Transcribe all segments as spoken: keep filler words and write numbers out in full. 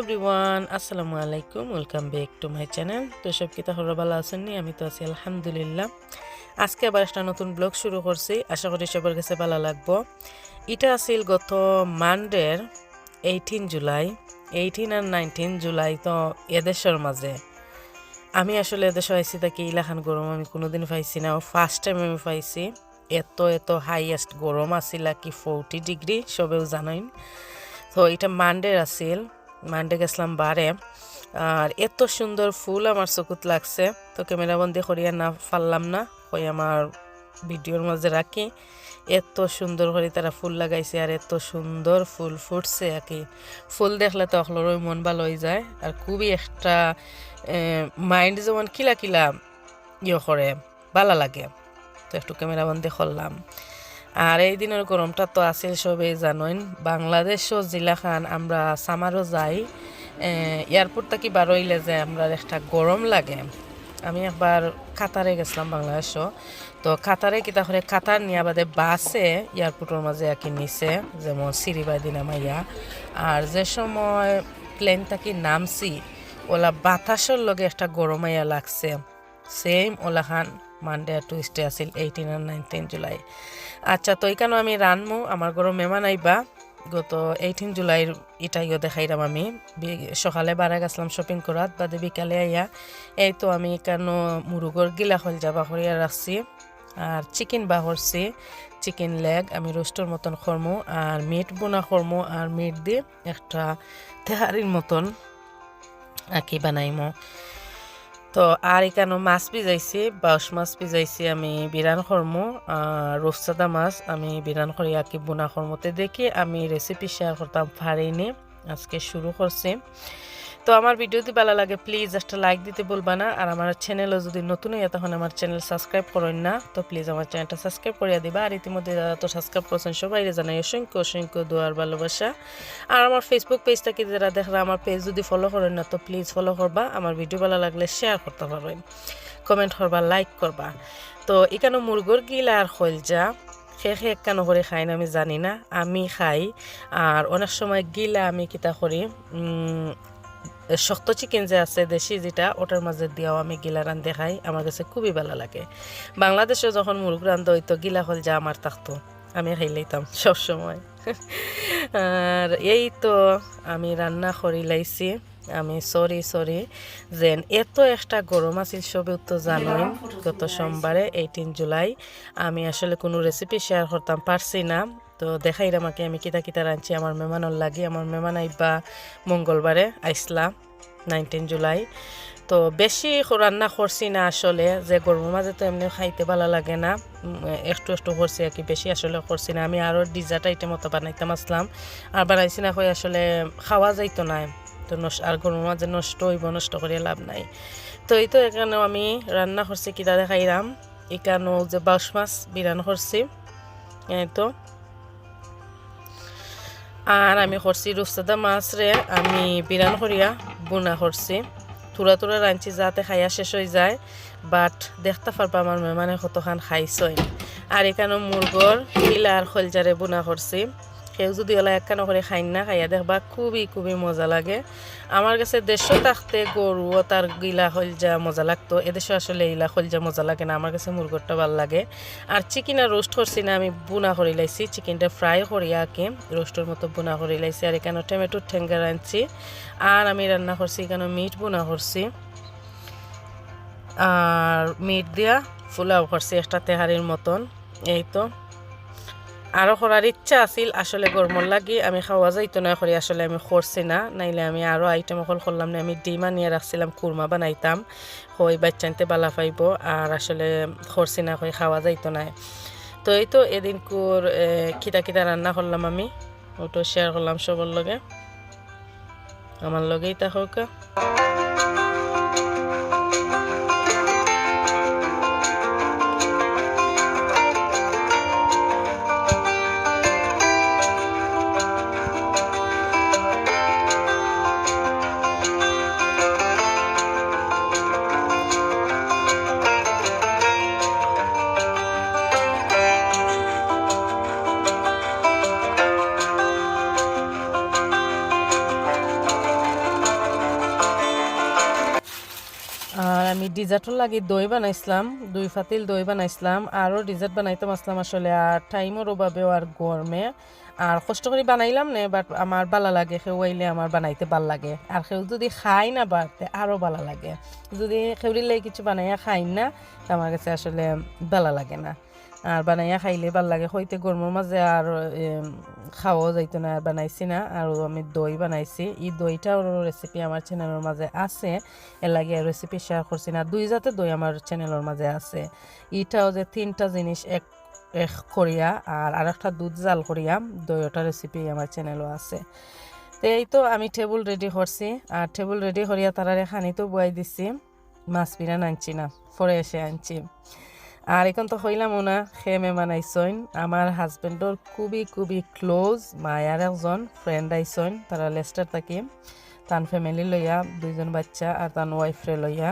এভরিওয়ান, আসসালামু আলাইকুম, welcome back to my channel। তো সব কিতা খবর, ভালা আছইন নি? আমি তো আছি আলহামদুলিল্লাহ। আজকে আবার একটা নতুন ব্লগ শুরু করছি, আশা করি সবার কাছে ভালা লাগবো। ইটা আছিল গত মানডের এইটিন জুলাই। এইটিন আর নাইনটিন জুলাই তো এদেশর মাঝে, আমি আসলে এদেশো আইছি থাকি ইলাখান গরম আমি কোনোদিন পাইছি না, ফার্স্ট টাইম আমি পাইছি। এত এত হাইয়েস্ট গরম আছিল আর কি, ফোরটি ডিগ্রি, সবেউ জানইন। তো ইটা মানডের আছিল, মানডে গেছিলাম বারে। আর এত সুন্দর ফুল আমার চকুত লাগছে, তো ক্যামেরা বন্দি করিয়া না পারলাম না, কই আমার ভিডিওর মাঝে রাখি। এত সুন্দর করি তারা ফুল লাগাইছে আর এত সুন্দর ফুল ফুটছে আর কি। ফুল দেখলে তো অকলরই মন ভালা অই যায়, আর খুবই একটা মাইন্ড যেমন কিলা কিলা ইয়ে করে, ভালা লাগে। তো একটু ক্যামেরা বন্দি করলাম। আর এই দিনর গরমটা তো আছিল, সবেই জানইন। বাংলাদেশো যেলাখান আমরা সামারো যাই, এ, এয়ারপোর্ট থাকি বারইলে যে আমরার একটা গরম লাগে। আমি একবার কাতারে গেছিলাম বাংলাদেশো, তো কাতারে কিতা করে, কাতার নিয়া বাদে বাসে এয়ারপোর্টর মাঝে আর কি নিছে, যেমন সিঁড়ি বায়দি নামাইয়া। আর যে সময় প্লেন থাকি নামছি, ওলা বাতাসর লগে একটা গরম আইয়া লাগছে। সেম ওলাখান মানডে আর টিউসডে আছিল এইটিন আর নাইনটিন জুলাই। আচ্ছা, তো ইখানো আমি রানমু, আমার ঘরো মেহমান আইবা। গত এইটিন জুলাইর ইটাইও দেখাইরাম আমি। বি-, সকালে বারা গেছিলাম শপিং করাত, বাদে বিকালে আইয়া এই তো আমি ইখানো মুরুগর গিলা খইলজা বার করিয়া রাখছি, আর চিকেন বার করছি, চিকেন লেগ আমি রোস্টর মতন করমু, আর মিট বুনা করমু, আর মিট দি একটা তেহারির মতন আর কি বানাইমু। তো আর ইখানো মাছ ভিজাইছি, বাউশ মাছ ভিজাইছি আমি বিরান করমু, আর রূপচাঁদা মাছ আমি বিরান করি আর কি বুনা করমু। তে দেখি আমি রেসিপি শেয়ার করতাম পারিনি, আজকে শুরু করছি। তো আমার ভিডিও যদি ভালা লাগে প্লিজ একটা লাইক দিতে ভুলবা না, আর আমার চ্যানেলও যদি নতুন অইয়া থাকইন আমার চ্যানেল সাবস্ক্রাইব করইন না, তো প্লিজ আমার চ্যানেলটা সাবস্ক্রাইব করিয়া দিবা। আর ইতিমধ্যে যারা তো সাবস্ক্রাইব করছেন সবাইরে জানাই অসংখ্য অসংখ্য দোয়ার ভালোবাসা। আর আমার Facebook পেজ থাকি যারা দেখরা আমার পেজ যদি ফলো করইন না, তো প্লিজ ফলো করবা। আমার ভিডিও ভালা লাগলে শেয়ার করতা পারইন, কমেন্ট করবা, লাইক করবা। তো ইখানো মুরগর গিলা আর খইলজা কে কে একখানো করি খাইন আমি জানি না, আমি খাই। আর অনেক সময় গিলা আমি কিতা করি, উম, শক্ত চিকেন যে আছে দেশি যেটা, ওটার মাঝে দিয়াও আমি গিলা রান্ধি খাই, আমার কাছে খুবই ভালা লাগে। বাংলাদেশো যখন মুরগ রান্ধা অইতো, গিলা খইলজা আমার থাকতো, আমি খাইলাইতাম সব সময়। আর এই তো আমি রান্না করিলাইছি। আমি সরি সরি, যেন এত একটা গরম আছিল, সবেউ তো জানইন। গত সোমবারে এইটিন জুলাই আমি আসলে কোনো রেসিপি শেয়ার করতাম পারছি না। তো দেখাইরাম আর কি আমি কিতা কিতা রানছি আমার মেহমানর লাগি। আমার মেহমান আইবা মঙ্গলবারে, আইসলা নাইনটিন জুলাই। তো বেশি খ-, রান্না করছি না আসলে, যে গরমর মাঝে তো এমনি খাইতে ভালা লাগে না। উম, একটু একটু করছি আর কি, বেশি আসলে করছি না। আমি আরও ডিজার্ট আইটেম মতো বানাইতাম আসলাম, আর বানাইছি না কই আসলে খাওয়া যাইতো না। তো নষ-, আর গরমর মাঝে নষ্ট অইবো, নষ্ট করিয়া লাভ নাই। তো এই তো ইখানো আমি রান্না করছি কিতা দেখাইরাম, ইখানো যে বাউশ মাছ বিরান করছি, এই তো। আর আমি করছি রূপচাঁদা মাছরে আমি বিরান করিয়া বুনা করছি, থুড়া থুড়া রানছি যাতে খাইয়া শেষ অই যায়। বাট দেখতা পারবা আমার মেহমানে কতখান খাইছইন। আর ইখানো মুরগর গিলা আর খইলজারে বুনা করছি। কেউ যদি ওলা একখানো করি খাইন না, খাইয়া দেখবা খুবই খুবই মজা লাগে। আমার কাছে দেশো থাকতে গরু ও তার গিলা খইলজা মজা লাগতো, এদেশো আসলে ইলা খইলজা মজা লাগে না, আমার কাছে মুরগরটা ভালা লাগে। আর চিকেন আর রোস্ট করছি না, আমি বুনা করিলাইছি, চিকেনটা ফ্রাই করি আর কি, রোস্টর মতো বুনা করিলাইছি। আর ইখানো টমেটোর ঠেঙ্গা রানছি, আর আমি রান্না করছি ইখানো মিট বুনা করছি, আর মিট দিয়া পোলাও করছি একটা তেহারির মতন। এই তো, আরও করার ইচ্ছা আছিল, আসলে গরমর লাগি আমি খাওয়া যাইতো না করি আসলে আমি করছি না, নাইলে আমি আরও আইটেম অকল করলাম না। আমি ডিম আনিয়া রাখছিলাম, কুরমা বানাইতাম, কই বাচ্চাইন্তে ভালা পাইবো, আর আসলে করছি না কই খাওয়া যাইতো না। তো এই তো এদিনকুর, এ, কিতা কিতা রান্না করলাম আমি, ওটাও শেয়ার করলাম সবার লগে। আমার লগেই থাকউক্কা। ডেজার্টর লাগি দই বানাইছলাম, দুই ফাতিল দই বানাইছলাম। আরও ডেজার্ট বানাইতাম আছলাম আসলে, আর টাইমর অভাবে আর গরমে আর কষ্ট করি বানাইলাম নে, বাট আমার বালা লাগে, কেউ আইলে আমার বানাইতে বালা লাগে। আর কেউ যুদি খায় না বাড়তে আরও বালা লাগে। যুদি কেউরির লাগি কিছু বানাইয়া খাই না, তে আমার গেছে আসলে বালা লাগে না। আর বানাইয়া খাইলে বালা লাগে, কইতে গরমর মাঝে আর, এম, খাওয়াও যাইতো না, আর বানাইছি না। আর আমি দই বানাইছি, ই দইটার রেসিপি আমার চ্যানেলর মাঝে আছে, এর লাগি আর রেসিপি শেয়ার করছি না। দুই জাতে দই আমার চ্যানেলর মাঝে আছে, ইটাও যে তিনটা জিনিস এক, এক করিয়া আর আরেকটা দুধ জাল করিয়া দই, ওটা রেসিপি আমার চ্যানেলও আছে। তো এই তো আমি টেবুল রেডি করছি, আর টেবুল রেডি করিয়া তারারে খানিত বওয়াই দিছি। মাছ বিরান আনছি না, পরে এসে আনছি। আর এখন তো কইলাম না, কে মেহমান আইছইন, আমার হাজবেন্ডর খুবই খুবই ক্লোজ মায়ার একজন ফ্রেন্ড আইছইন, তারা লেস্টার থাকি, তান ফ্যামিলি লইয়া, দুইজন বাচ্চা আর তান ওয়াইফরে লইয়া।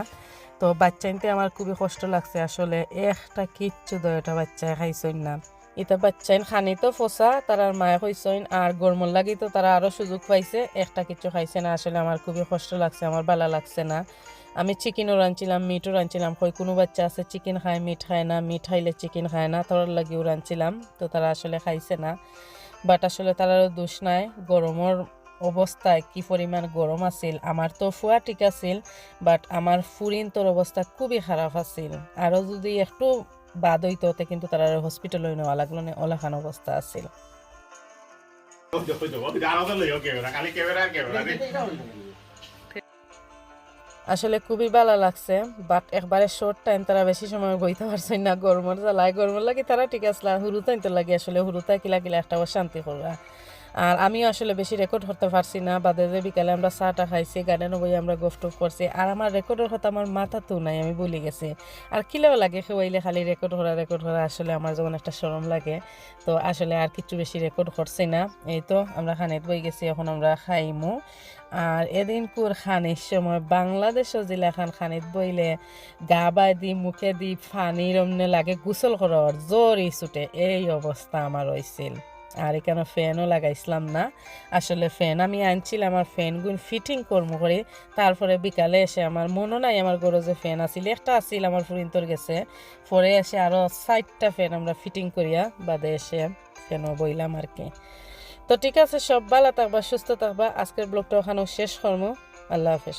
তো বাচ্চাইনতে আমার খুবই কষ্ট লাগছে আসলে, একটা কিচ্ছু দইটা বাচ্চায় খাইছইন না। ইতা বাচ্চাইন খানিত ফসা, তারার মায়ে কইছইন, আর গরমর লাগি তো তারা আরো সুযোগ পাইছে, একটা কিচ্ছু খাইছে না। আসলে আমার খুবই কষ্ট লাগছে, আমার বালা লাগছে না। আমি চিকেনও রানছিলাম, মিটও রানছিলাম, কই কুনু বাচ্চা আছে চিকেন খায়, মিট খায় না, মিট খাইলে চিকেন খায় না, তারার লাগিও রানছিলাম, তো তারা আসলে খাইছে না। বাট আসলে তারারও দোষ নাই, গরমর অবস্থায় কি পরিমাণ গরম আছিল। আমার তো ফুয়া ঠিক আছিল, বাট আমার ফুরিন্তর অবস্থা খুবই খারাপ আছিল। আরো যুদি একটু বাদ অইতো, তে কিন্তু তারারে হসপিটালো নেওয়া লাগলো নে, অলাখান অবস্থা আছিল। আসলে খুবই বালা লাগছে, বাট একবারে শর্ট টাইম, তারা বেশি সময় বইতা পারছইন না গরমর জ্বালায়। গরমর লাগি তারা ঠিক আছলা, হুরুতাইন্তর লাগি আসলে হুরুতায় কিলা কিলা একটা অশান্তি কররা। আর আমিও আসলে বেশি রেকর্ড করতে পারছি না, বাদে যে বিকালে আমরা চা টা খাইছি, গার্ডেনো বইয়া আমরা গফ টফ করছি। আর আমার রেকর্ডর কথা আমার মাথাত নাই, আমি ভুলি গেছি। আর কিলাও লাগে কেউ আইলে খালি রেকর্ড করা, রেকর্ড করা, আসলে আমার যেমন একটা শরম লাগে। তো আসলে আর কিচ্ছু বেশি রেকর্ড করছি না। এই তো আমরা খানিত বই গেছি, এখন আমরা খাইমু। আর এদিনকুর খানির সময় বাংলাদেশো যেলাখান খানিত বইলে গা বায়দি মুখেদি পানির অমনে লাগে গোসল করার, জ্বরই ছুটে, এই অবস্থা আমার অইছিল। আর ইকানো ফ্যানও লাগাইছলাম না। আসলে ফ্যান আমি আনছিলাম, আর ফ্যানগুন ফিটিং করমু করি, তারপরে বিকালে এসে আমার মনো নাই আমার ঘরো যে ফ্যান আছিল, একটা আছিল আমার ফুরিন্তর গেছে, পরে এসে আরো চাইরটা ফ্যান আমরা ফিটিং করিয়া বাদে এসে ফ্যানও বইলাম আর কি। তো ঠিক আছে, সব বালা থাকবা, সুস্থ থাকবা। আজকের ব্লগটা ওখানেও শেষ করমু। আল্লাহ হাফেজ।